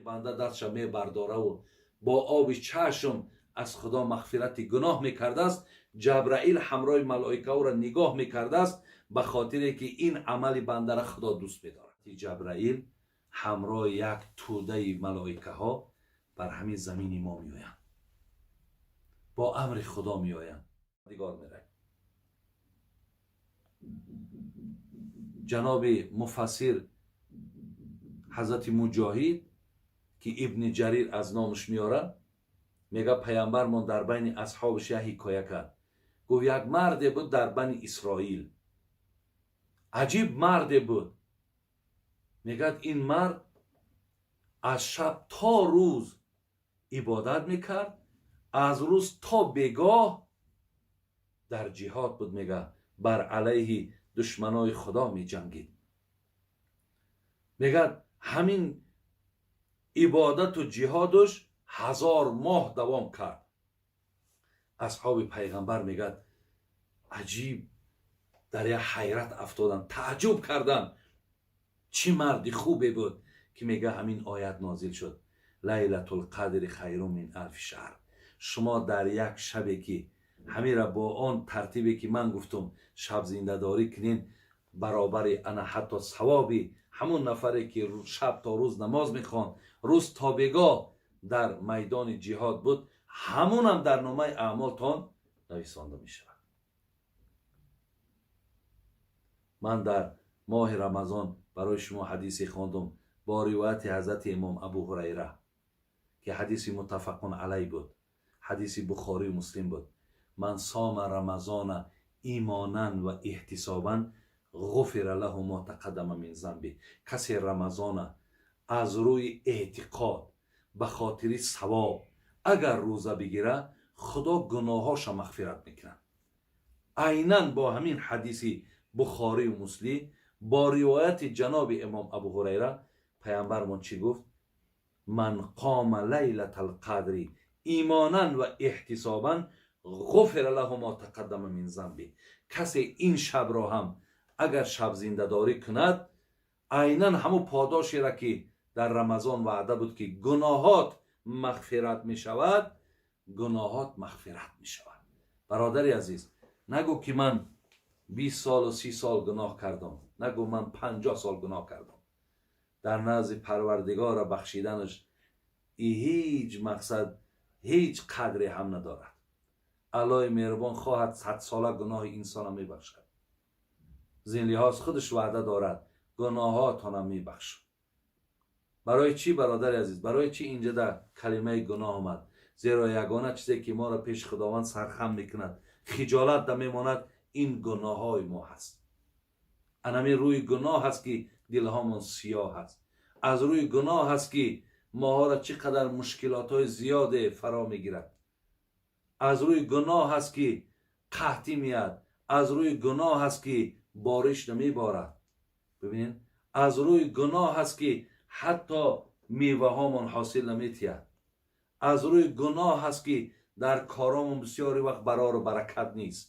Банда дастша мебардораву бо оби чашм аз Худо мағфирати гуноҳ мекардааст, Ҷабраил ҳамроҳи малоикаҳоро нигоҳ мекардааст, ба хотире ки ин амали бандара Худо дӯст медорад. Ҷабраил ҳамроҳи як тӯдаи малоикаҳо бар ҳамин замини мо меоянд, бо амри Худо меоянд. Дигор меравем. Ҷаноби муфассир ҳазрати Муҷоҳид, ки Ибни Ҷарир аз номаш меорад, мега: паямбармон дар байни асҳобаш як ҳикоя кард. Гуфт: як марде буд дар Бани Исроил, аҷиб марде буд. Мегӯяд, ин мард аз шаб то рӯз ибодат мекард, аз рӯз то бегоҳ дар ҷиҳод буд. Мега, бар алайҳи душманои Худо меҷангид. Мегӯяд, ҳамин ибодату ҷиҳодуш 1000 моҳ давом кард. Асҳоби пайғамбар, мегӯяд, аҷиб дар як ҳайрат афтоданд, тааҷҷуб карданд, чӣ марди хубе буд, ки мега, ҳамин оят нозил шуд: лайлатулқадри хайрун мин алфи шаҳр. Шумо дар як шабе ки ҳамира бо он тартибе ки ман гуфтум шабзиндадорӣ кунен, баробари ана ҳатто савоби ҳамон нафаре ки шаб то рӯз намоз мехонд, рӯз то бегоҳ дар майдони ҷиҳод буд, ҳамонам дар номаи аъмолтон нависонда мешавад. Ман дар моҳи Рамазон барои шумо ҳадисе хондум бо ривояти ҳазрати имом Абу Ҳурайра, ки ҳадиси муттафақун алай буд, ҳадиси Бухорию Муслим буд: ман сома рамазона имонан ва эҳтисобан ғуфира лаҳу мо тақаддама мин замби. Касе Рамазона аз рӯи эътиқод, ба хотири савоб агар рӯза бигира, Худо гуноҳоша мағфират мекунад. Айнан бо ҳамин ҳадиси Бухорию Муслим, бо ривояти ҷаноби имом Абу Ҳурайра, паямбармон чӣ гуфт? Ман қома лайлаталқадри имонан ва эҳтисобан ғуфира лаҳу мо тақаддама мин замби. Касе ин шабро ҳам агар шабзиндадорӣ кунад, айнан ҳамун подошеро, ки дар Рамазон ваъда буд, ки гуноҳот мағфират мешавад, гуноҳот мағфират мешавад. Бародари азиз, нагӯ ки ман 20 солу 30 сол гуноҳ кардам, нагӯ ман 50 сол гуноҳ кардам. Дар назди Парвардигора бахшиданаш ҳеҷ мақсад, ҳеҷ қадре ҳам надорад. Аллоҳи меҳрубон хоҳад, 100-сола гуноҳи инсона мебахшад. Зин лиҳоз худаш ваъда дорад: гуноҳотонам мебахшам. Барои чӣ, бародари азиз, барои чӣ инҷа дар калимаи гуноҳ омад? Зеро ягона чизе ки моро пеши Худованд сархам мекунад, хиҷолат да мемонад, ин гуноҳҳои мо ҳаст. Анами рӯи гуноҳ ҳаст, ки дилҳомон сиёҳ аст. Аз рӯи гуноҳ ҳаст, ки моҳоро чӣ қадар мушкилотҳои зиёде фаро мегирад. Аз рӯи гуноҳ ҳаст, ки қаҳтӣ меяд. Аз рӯи гуноҳ ҳаст, ки бориш намеборад. Бибинед, аз рӯи гуноҳ ҳаст, ки ҳатто меваҳомон ҳосил наметиҳад. Аз рӯи гуноҳ ҳаст, ки дар коромон бисёри вақт барору баракат нест.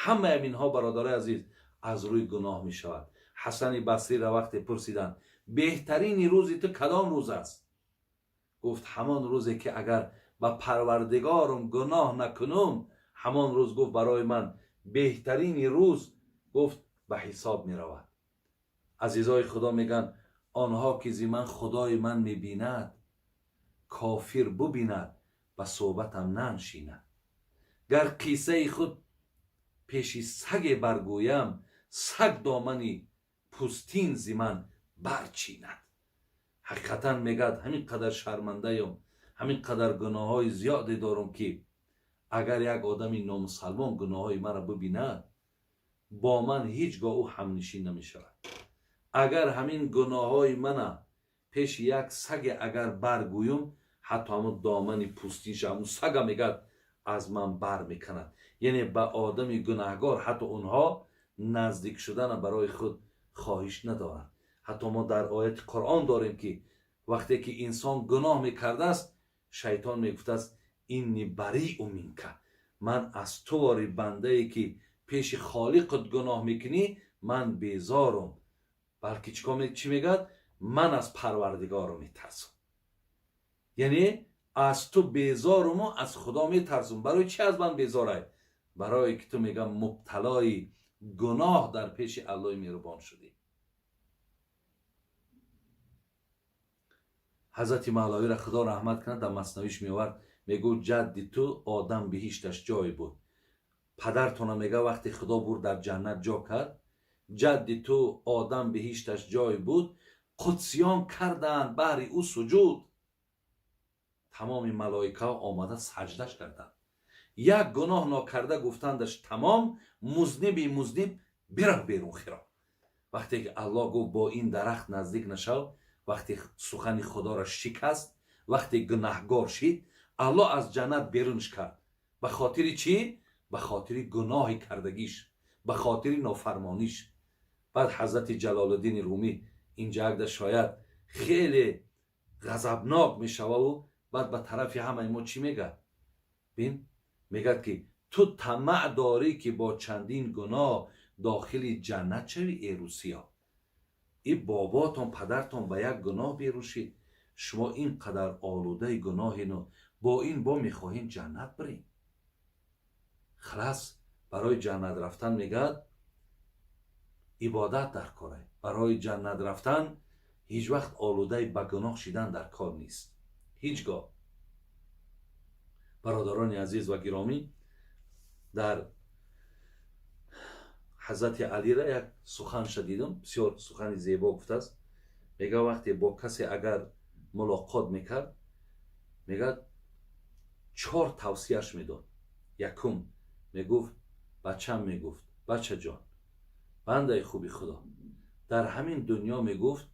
Ҳамаи инҳо, бародарои азиз, аз рӯи гуноҳ мешавад. Ҳасани Басриро вақте пурсиданд: беҳтарини рӯзи ту кадом рӯз аст? Гуфт: ҳамон рӯзе ки агар ба Парвардигорум гуноҳ накунум, ҳамон рӯз, гуфт, барои ман беҳтарини рӯз, гуфт, ба ҳисоб меравад. Азизои Худо, мегӯянд онҳо ки зи ман Худои ман мебинад, кофир бубинад, ба суҳбатам наншинад. Гар қиссаи худ пеши саге баргӯям, саг домани пӯстин зи ман барчинад. Ҳақиқатан, мегӯяд, ҳамин қадар шармандаём, ҳамин қадар гуноҳҳои зиёде дорам, ки агар як одами номусалмон гуноҳҳои маро бибинад, бо ман ҳеҷ гоҳ ӯ ҳамнишин намешавад. Агар ҳамин гуноҳҳои мана пеши як саге агар баргӯюм, ҳатто ҳамун домани пӯстинша ҳамун сага, мегӯяд, аз ман бар мекунад. Яъне ба одами гунаҳгор ҳатто онҳо наздик шудана барои худ хоҳиш надоранд. Ҳатто мо дар ояти Қуръон дорем, ки вақте ки инсон гуноҳ мекардааст, шайтон мегуфтааст: инни бариу минка, ман аз ту, вори бандае ки пеши Холиқат гуноҳ мекунӣ, ман безорум. Балки чӣ мегӯяд? Ман аз Парвардигору метарсам, яъне аз ту безоруму аз Худо метарсум. Барои чӣ аз ман безорай? Барое ки ту, мегам, мубталои гуноҳ дар пеши Аллоҳи меҳрубон шудӣ. Ҳазрати Мавлавиро Худо раҳмат кунад, дар Маснавиш меовард, мегӯ: ҷадди ту Одам биҳишташ ҷой буд. Падартона, мега, вақте Худо бурд, дар ҷаннат ҷо кард. Ҷадди ту Одам биҳишташ ҷой буд, қудсиён карданд баҳри ӯ суҷуд, тамоми малоикаҳо омада саҷдаш карданд. Як гуноҳ нокарда гуфтандаш: «Тамом, музниби музниб, бирав берун, хиро». Вақте ки Аллоҳ гуфт: «Бо ин дарахт наздик нашав», вақте сухани Худоро шикаст, вақте гунаҳгор шид, Аллоҳ аз ҷаннат берунш кард. Ба хотири чӣ? Ба хотири гуноҳи кардагиш, ба хотири нофармониш. Баъд ҳазрати Ҷалолуддини Румӣ инҷа агда шояд хеле ғазабнок мешававу баъд ба тарафи ҳамаи мо чӣ мегӯяд? Бин, мегӯяд ки ту тамаъ дорӣ, ки бо чандин гуноҳ дохили ҷаннат шавӣ. Э русиё, и бобоатон, падартон ба як гуноҳ берун шид, шумо ин қадар олудаи гуноҳину бо ин бо мехоҳем ҷаннат бирем. Халас, барои ҷаннат рафтан, мегӯяд, ибодат дар кор. Барои ҷаннат рафтан ҳеҷ вақт олудаи ба гуноҳ шидан дар кор нест, ҳеҷ гоҳ. Бародарони азиз ва гиромӣ, дар ҳазрати Алира як суханша дидам, бисёр сухани зебо гуфтааст. Мега, вақте бо касе агар мулоқот мекард, мегӯяд, чор тавсияш медод. Якум, мегуфт: «Бачам», мегуфт, «бачаҷон, бандаи хуби Худо, дар ҳамин дунё», мегуфт,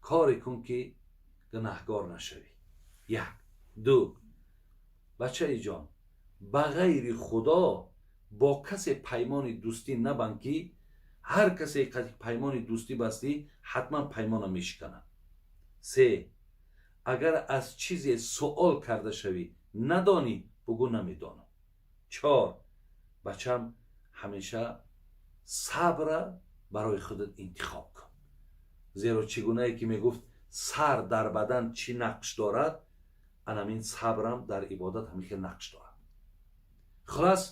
«коре кун, ки гунаҳгор нашавӣ». Як. Ду: «Бачаи ҷон, ба ғайри Худо бо касе паймони дӯстӣ набанд, ки ҳар касе паймони дӯстӣ бастӣ, ҳатман паймона мешиканад». Се: «Агар аз чизе суол карда шавӣ, надонӣ, бугӯ намедонам». Чор: «Бачам, ҳамеша сабра барои худат интихоб кун, зеро чӣ гунае ки, мегуфт, сар дар бадан чӣ нақш дорад, анамин сабрам дар ибодат ҳамин хел нақш дорад». Хулас,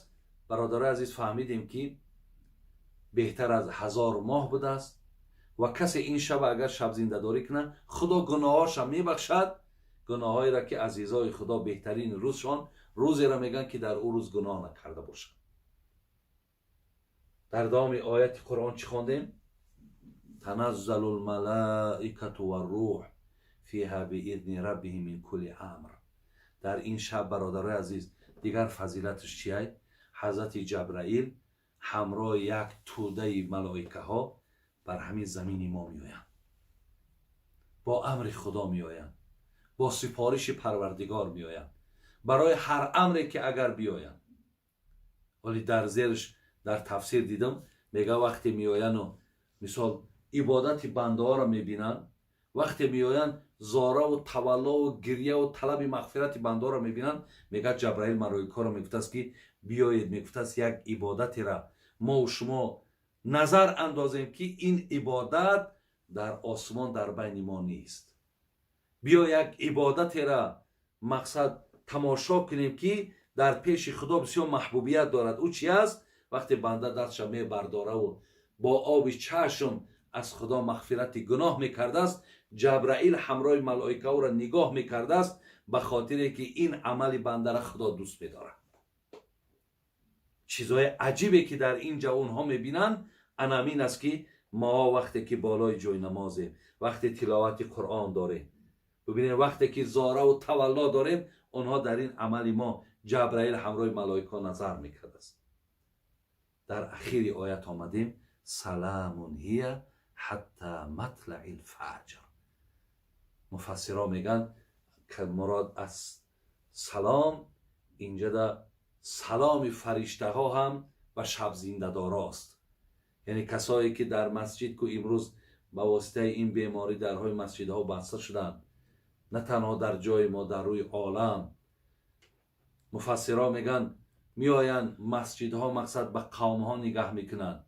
бародарои азиз, фаҳмидем, ки беҳтар аз 1000 моҳ будааст ва касе ин шаб агар шабзиндадорӣ кунад, Худо гуноҳҳоша мебахшад, гуноҳҳоеро ки азизои Худо беҳтарин рӯзшон рӯзеро мегӯянд, ки дар ӯ рӯз гуноҳ накарда бошад. Дар давоми ояти Қуръон чӣ хондем? Таназзалу лмалаикату варрӯҳ фиҳа биизни раббиҳим мин кулли амр. Дар ин шаб, бародарои азиз, дигар фазилаташ чиай? Ҳазрати Ҷабраил ҳамроҳи як тӯдаи малоикаҳо бар ҳамин замини мо меоянд, бо амри Худо меоянд, бо сипориши Парвардигор меоянд, барои ҳар амре ки агар биёянд. Вале дар зерш дар тафсир дидам, мега, вақте меояну, мисол, ибодати бандаҳоро мебинанд, вақте меоянд, зораву таваллову гирьяву талаби мағфирати бандаҳоро мебинанд, мега, Ҷабраил малоикаро мегуфтааст, ки биёед, мегуфтааст, як ибодатера мову шумо назар андозем, ки ин ибодат дар осмон дар байни мо нест. Биё, як ибодатера, мақсад, тамошо кунем, ки дар пеши Худо бисёр маҳбубият дорад. Ӯ чи аст? Вақте банда дастша мебардораву бо оби чашм аз Худо мағфирати гуноҳ мекардааст, Ҷабраил ҳамроҳи малоикаҳоро нигоҳ мекардааст, ба хотире ки ин амали бандара Худо дӯст медорад. Чизҳои аҷибе ки дар ин ҷо онҳо мебинанд, анамин аст, ки мо вақте ки болои ҷойнамозем, вақте тиловати Қуръон дорем, бибинем, вақте ки зораву тавалло дорем, онҳо дар ин амали мо Ҷабраил ҳамроҳи малоикаҳо назар мекардааст. Дар ахири оят омадем: саламун ҳия ҳатта матлаи лфаҷр. Муфассиро мегӯянд, мурод аз салом инҷада саломи фариштаҳо ҳам ба шабзиндадорост, яъне касое ки дар масҷид ку имрӯз ба воситаи ин беморӣ дарҳои масҷидҳо баста шуданд, на танҳо дар ҷои мо, дар рӯи олам. Муфассиро мегӯянд, меоянд масҷидҳо, мақсад, ба қавмҳо нигаҳ мекунанд,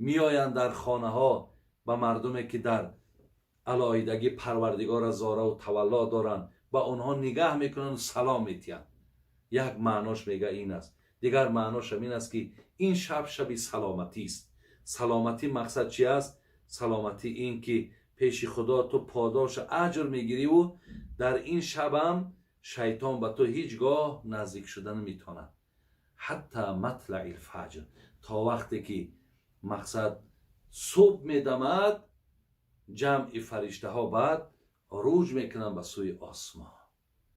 меоянд дар хонаҳо. Ба мардуме, ки дар алоҳидагӣ Парвардигора зораву тавалло доранд, ба онҳо нигаҳ мекунанд, салом метиҳанд. Як маънош, мега, ин аст. Дигар маъношам ин аст, ки ин шаб шаби саломатист. Саломатӣ мақсад чи аст? Саломатӣ ин ки пеши Худо ту подошу аҷр мегириву дар ин шабам шайтон ба ту ҳеҷ гоҳ наздик шуда наметавонад. حتى مطلع الفجر, то вақте ки, мақсад, субҳ медамад, ҷамъи фариштаҳо баъд руҷ мекунанд ба сӯи осмон.